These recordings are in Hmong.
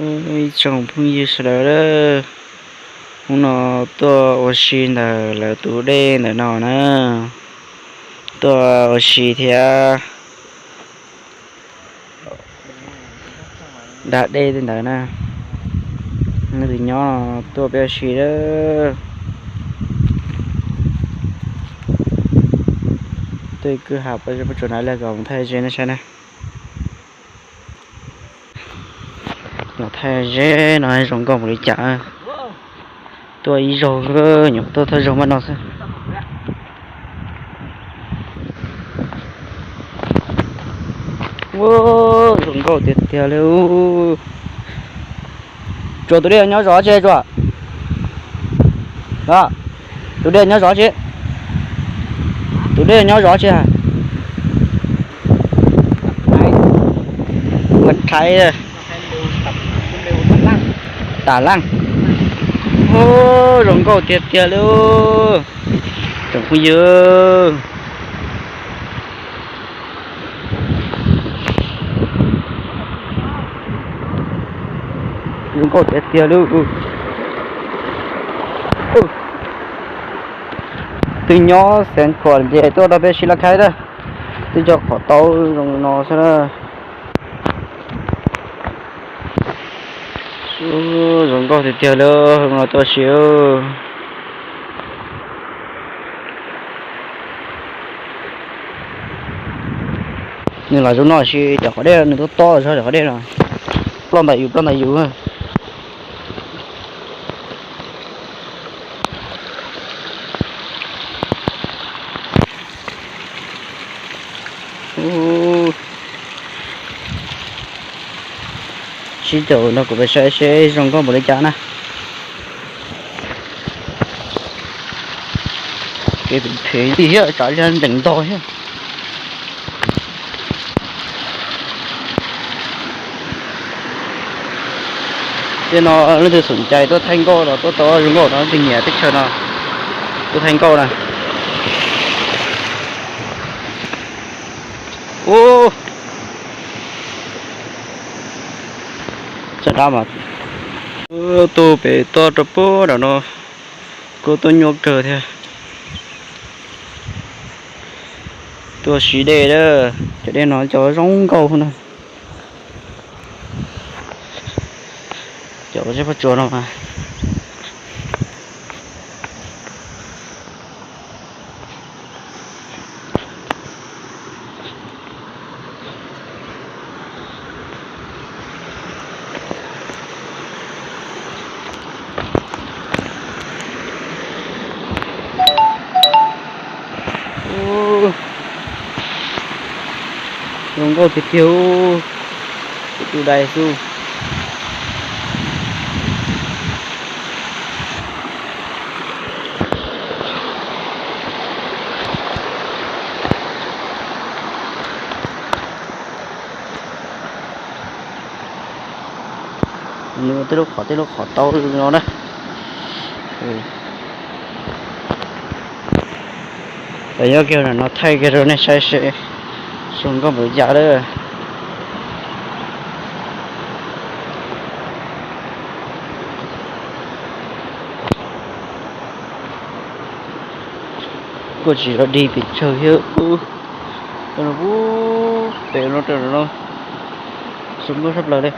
Ib tsoom phooj ywg sawv daws, hnub no tuaj ua si ntawm lawv tus dej ntawm no na, tuaj ua si thiab da dej tej ntawd na. Leej twg nyob tuaj peb ua si lawm. Tej kwj ha pob tsuas na, los kom thaij ze nej saib na. Los thaij ze no zoo nkauj npaum li cas. Tuaj ib zaug, nyuam qhuav tuaj thawj zaug mas no xwb. Ua, zoo nkauj tiag tiag li. Tsuas tus dej nyob zov tsi Tsuas? Tus dej nyob zov tsi? Tus dej nyob zov tsi? Ua rhaiv, tas laj. Ua, zoo nkauj tiag tiag li. Tsoom phooj ywg, zoo nkauj tiag tiag li. Twb nyob Xeev Khuam ces tuaj rau peb si laj khaib na. Twb cov qhov taub zoo no xwb na. Zoo nkauj tiag tiag li, no tuaj si. Nws los zoo no sis cov qhov dej nws tob tob zog cov qhov dej no. Ploj ntais yus, ploj ntais yus. Sib caum nrog kuv peb saib seb zoo nkauj npaum li cas na. Kev phem li thiab, tsav liag ntees ntog thiab. Tej no leej twg xom cai tuaj thaij nkauj los tuaj tau zoo nkauj no, leej twg nyiam teb chaws no tuaj thaij nkauj na. Ub, txog dab mas, tus pem tuaj rau pub nram no kuj tuaj nyuaj kawg thiab. Tuaj siv dej lawm, cov dej no cov zoo nkauj na. Cov zeb pob tsuas no mas. Zoo nkauj tiag tiag, tus dais xwb. Nws tej lub qhov, tej lub qhov taub no na. Los nyob kiag no thaij kiag rau nej saib seb zoo nkauj npaum li cas lawm. Kuj tsis yog dig pes tsawg thiab. Pem no rau no zoo nkauj tshaj plaws li.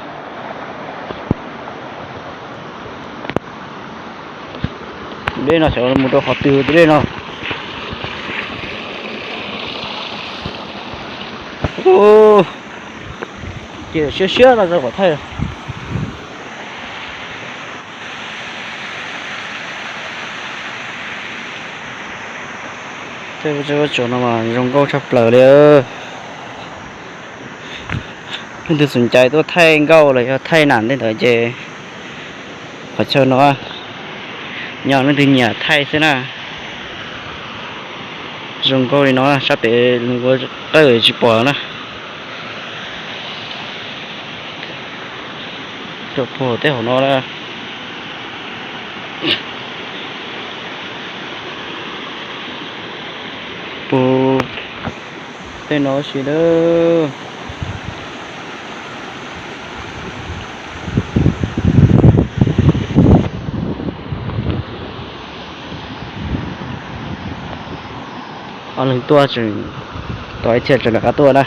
Tus dej no xyov mus rau qhov twg tus dej no. Ces siab siab no rau kom thaij. Tej pob tsuas no mas zoo nkauj tshaj plaws li. Leej twg xom cai tuaj thaij nkauj los yog thaij nam tej ntawd ces qhov chaw no nyob leej twg nyiam thaij xwb na. Zoo nkauj li no sab pem ua qawj tsis pom na. Rau puag tej hauv no na. Puag tej no si lawm. Ob leeg tuaj tseem, tos ib txhia tseem rov qab tuaj na.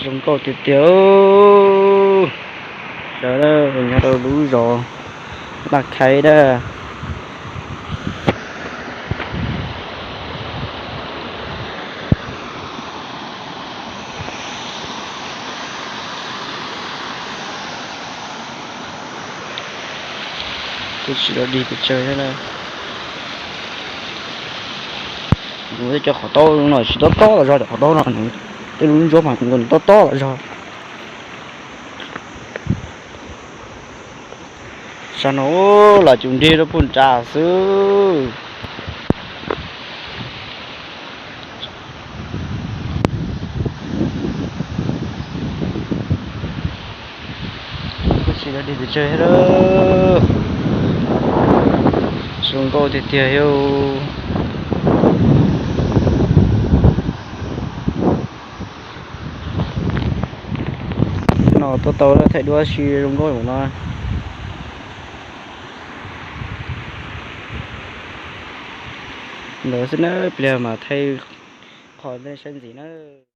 Zoo nkauj tiag tiag. Sawv daws nyob rau lub zos Laj Khaiv na. Twb tsis tau dig pes tsawg thiab na. Nws tej cov qhov taub no tsis tob tob los zog, cov qhov taub no nws tej lub ntsuab mas nws tob tob los zog. Sab no los cus nrig rau puag nram xwb. Twb tsis tau dig pes tsawg thiab. Zoo nkauj tiag tiag thiab. No tuaj tau thaij duab si zoo nkauj no. Ntawd xwb na, pliag mas thaij qhov nej saib ntxiv na.